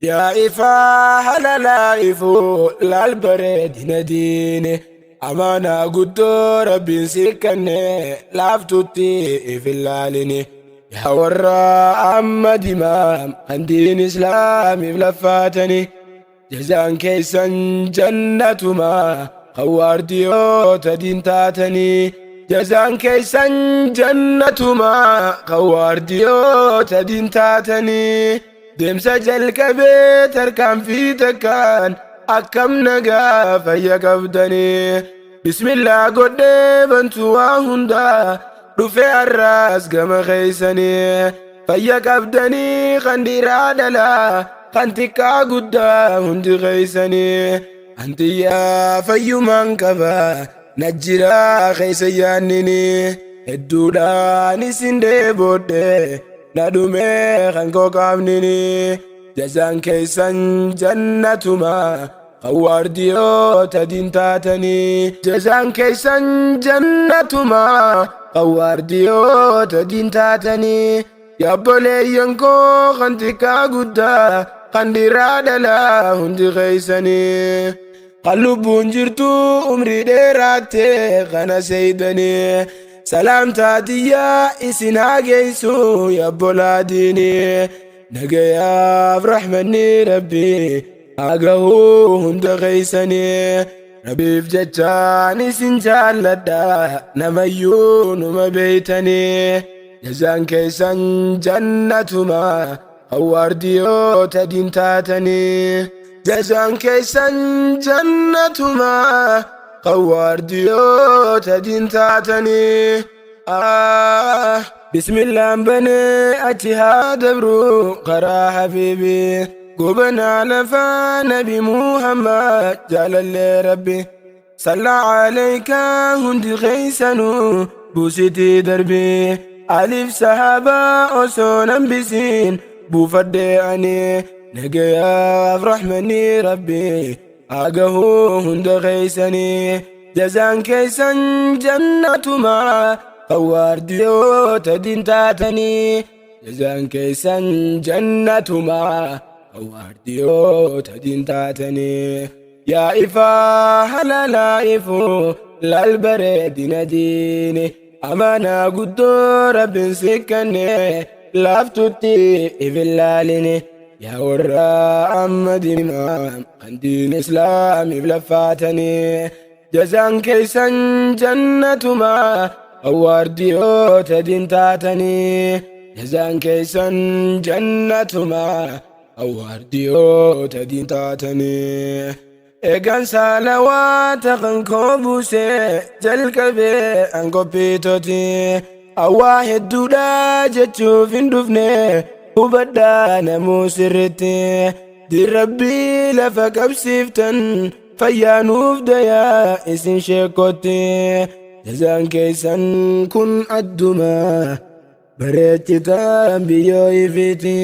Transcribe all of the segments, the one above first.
Yaa ifaa halalaa ifuu laal bareedina diini. Amaanaa guddoo Rabbiin si kenne laaftutti if hin laalini. Yaa warra amma dimaam kan diin islaamiif laffaatani. Jazaan keessan jannatuma kan waardiyoota diin taatanii. Jazaan keessan jannatuma kan waardiyoota diin taatanii. Deemsa jalqabee tarkaanfii takkaan akkam nagaa fayya qabdanii. Bismillaa godhee bantu waa hundaa dhufee har'aas gama keessanii. Fayya qabdanii kan dhiiraa dhalaa kan xiqqaa guddaa hundi keessanii. Antiyyaa fayyumaan qaba na jiraa keessa yaannini. Hedduudhaan isin dheebodhe na dhumee kan koo qaamnini. Jazaan keessan jannatuma kan waardiyoota diin taatanii. Jazaan keessan jannatuma kan waardiyoota diin taatanii. Yaabboleeyyan koo kan xiqqaa guddaa kan dhiiraa dhalaa hundi keessanii. Kan lubbuun jirtu umrii dheeraatte kana seeydanii. Salaamtaa tiyyaa isin haa geessu yaabbolaa diinii. Nagayaaf rahmanni Rabbii haa gahuu hunda keessanii. Rabbiif jechaan isin jaalladha namayyuu numa beeytanii. Jazaan keessan jannatuma kan waardiyoota diin taatanii. Jazaan keessan jannatuma kan waardiyoota diin taatanii. Ah, Bismillaan banee achi haa dabru karaa habiibi. Gobanaa lafaa Nabi Muhammad jaalallee Rabbi. Sallaa alayka hundi keessanuu buusitii darbi. Alif sahaabaa osoo nan bisiin buufadhee ani. Nagayaaf rahmanii Rabbi haa gahuu hunda keessanii. Jazaan keessan jannatuma kan waardiyoota diin taatanii. Jazaan keessan jannatuma kan waardiyoota diin taatanii. Yaa ifaa halalaa ifuu laal bareedina diini. Amaanaa guddoo Rabbiin si kenne laaftutti if hin laalini. Yaa warra amma diimaa kan diin islaamiif laffaatanii. Jazaan keessan jannatuma kan waardiyoota diin taatanii. Jazaan keessan jannatuma kan waardiyoota diin taatanii. Eegaan saalawaata kan koo buusee jalqabee an qophiitoti. Hawaa hedduudha jechuuf hin dhufne hubadhaa namuu sirritti. Diin Rabbii lafa qabsiiftan fayyaa nuuf dayaa isin sheekotti. Jazaan keessan kun adduma bareechitan biyyoo ifiiti.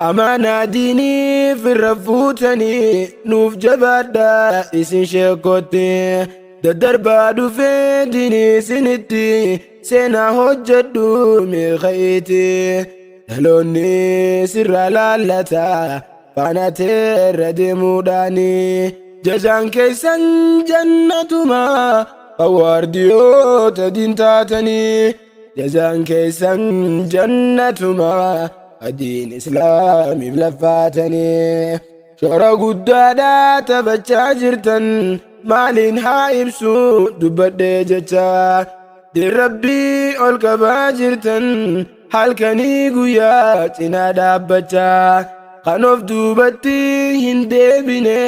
Amaanaa diiniif irra fuutanii nuuf jabaadhaa isin sheekotti. Daddarbaa dhufee diinii isinitti seenaa hojjedhu milka'iiti. Dhaloonni sirraa laallata faana teerra deemuudhaani. Jazaan keessan jannatuma kan waardiyoota diin taatanii. Jazaan keessan jannatuma diin islaamiif laffaatanii. Shoora guddaadha taphachaa jirtan maaliin haa ibsu dubbadhee jecha. Diin Rabbii ol qabaa jirtan halkanii guyyaa cinaa dhaabbachaa. Kan of duubatti hin deebine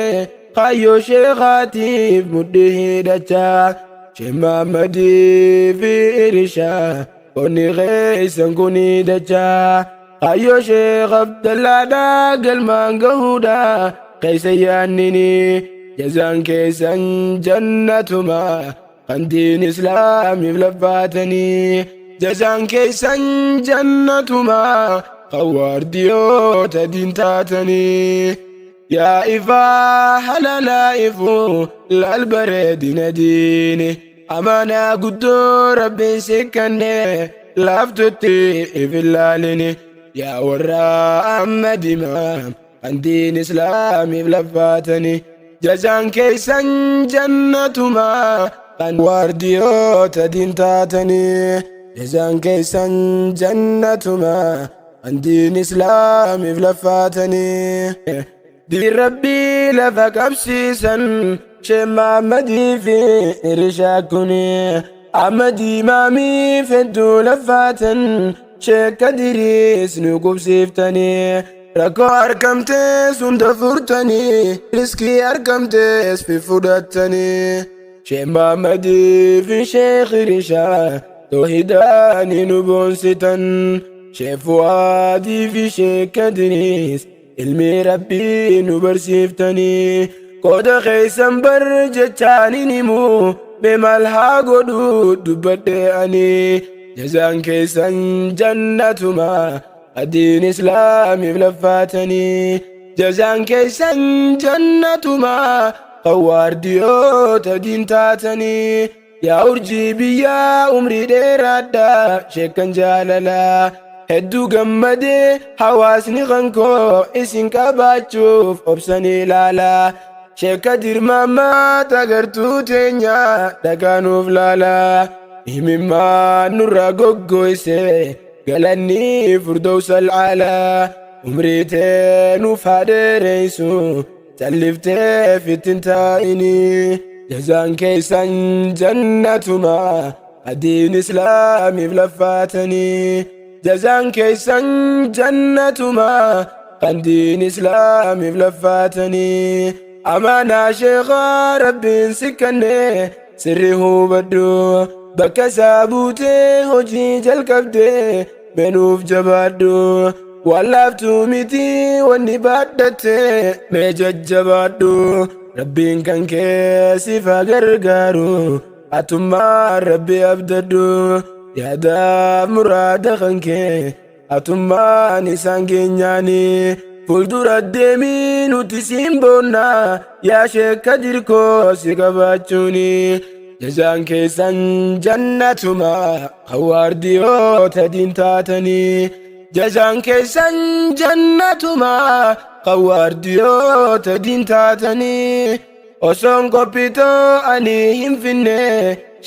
kaayyoo sheekaatiif mudhii hidhachaa. Sheekh Mahammadii fi Irishaa onni keessan kun dachaa. Kaayyoo Sheekh Abdallaadhaa galmaan gahuudha keessa yaannini. Jazaan keessan jannatuma kan diin islaamiif laffaatanii. Jazaan keessan jannatuma kan waardiyoota diin taatanii. Yaa ifaa halalaa ifuu laal bareedina diini. Amaanaa guddoo Rabbiin si kenne laaftutti if hin laalini. Yaa warra amma dimaa Kan diin islaamiif laffaatanii. Jazaan keessan jannatuma kan waardiyoota diin taatanii. Jazaan keessan jannatuma kan diin islaamiif laffaatanii. Diin rabbii lafa qabsiisan Sheekh Mahammadii fi Irishaa kuni. Ahmadii maamiif hedduu laffaatan Sheekh Kadiriis nu qubsiiftanii. Rakkoo argamtees hunda furtanii riskii argamtees fi fudhattanii. Sheekh Mahammadii fi Sheekh Irishaa toohidaanii nu boonsitan. Sheekh Fuwaadii fi Sheekh Kadiriis ilmi rabbii nu barsiiftanii. Qooda keessan bar jechaan hin himu mee maal haa godhu dubbadhe ani. Jazaan keessan jannatuma adiin islaamiif laffaatanii. Jazaan keessan jannatuma kan waardiyoota diin taatanii. Yaa urjii biyyaa umrii dheeraadha sheekkan jaalalaa. Hedduu gammadee hawaasni kan koo isin qabaachuuf obsanii ilaalaa. Sheekka dirmammaa tagartuu teenya dhagaanuuf laalaa. Himimmaan nurraa goggoyse galanni furdoosa al'aalaa. Umrii tee nuuf haa dheereysu calliftee fittin taa'inii. Jazaan keessan jannatuma adiin islaamiif laffaatanii. Jazaan keessan jannatuma kan diin islaamiif laffaatanii. Amaanaa sheekaa rabbiin si kenne sirri hubadhu. Bakka isaa buutee hojii jalqabdee menuuf jabaadhu. Waan laaftuu miti wanni baadhatte mee jajjabaadhu. Rabbiin kan kee siif haa gargaaru. Atummaan rabbi abdadhu. Yaadaaf muraada kan kee atummaan isaan geenyaanii. Fuuldura deemii nuti siin boonna yaa sheekka dirkoo si qabaachuuni. Jazaan keessan jannatuma kan waardiyoota diin taatanii. Jazaan keessan jannatuma kan waardiyoota diin taatanii. Osoon qophitoo ani hin finne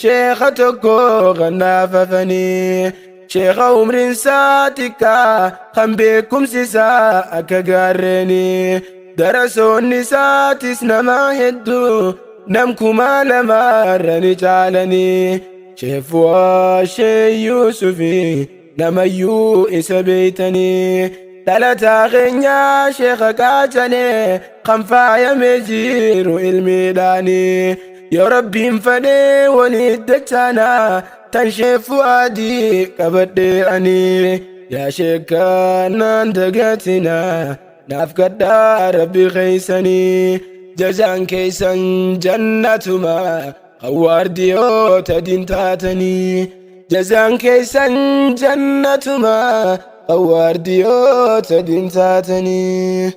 sheeka tokko kan naaf hafanii. Sheeka umriin isaa xiqqaa kan beekumsi isaa akka gaarreeni. Darasoonni isaatis nama hedduu nam 2000 irra ni caalanii. Sheek Fuwaa Sheek Yuusufi namayyuu isa beeytanii. Dhalataa keenyaa sheeka qaacalee kan faayamee jiru ilmiidhaanii. Yoo rabbiin fedhee walitti dachaanaa tan Sheek Fuwaadii qabadhee ani. Yaa sheekaa naan dagatinaa naaf kadhaa rabbi keeysanii. Jazaan keessan jannatuma kan waardiyoota diin taatanii. Jazaan keessan jannatuma kan waardiyoota diin taatanii.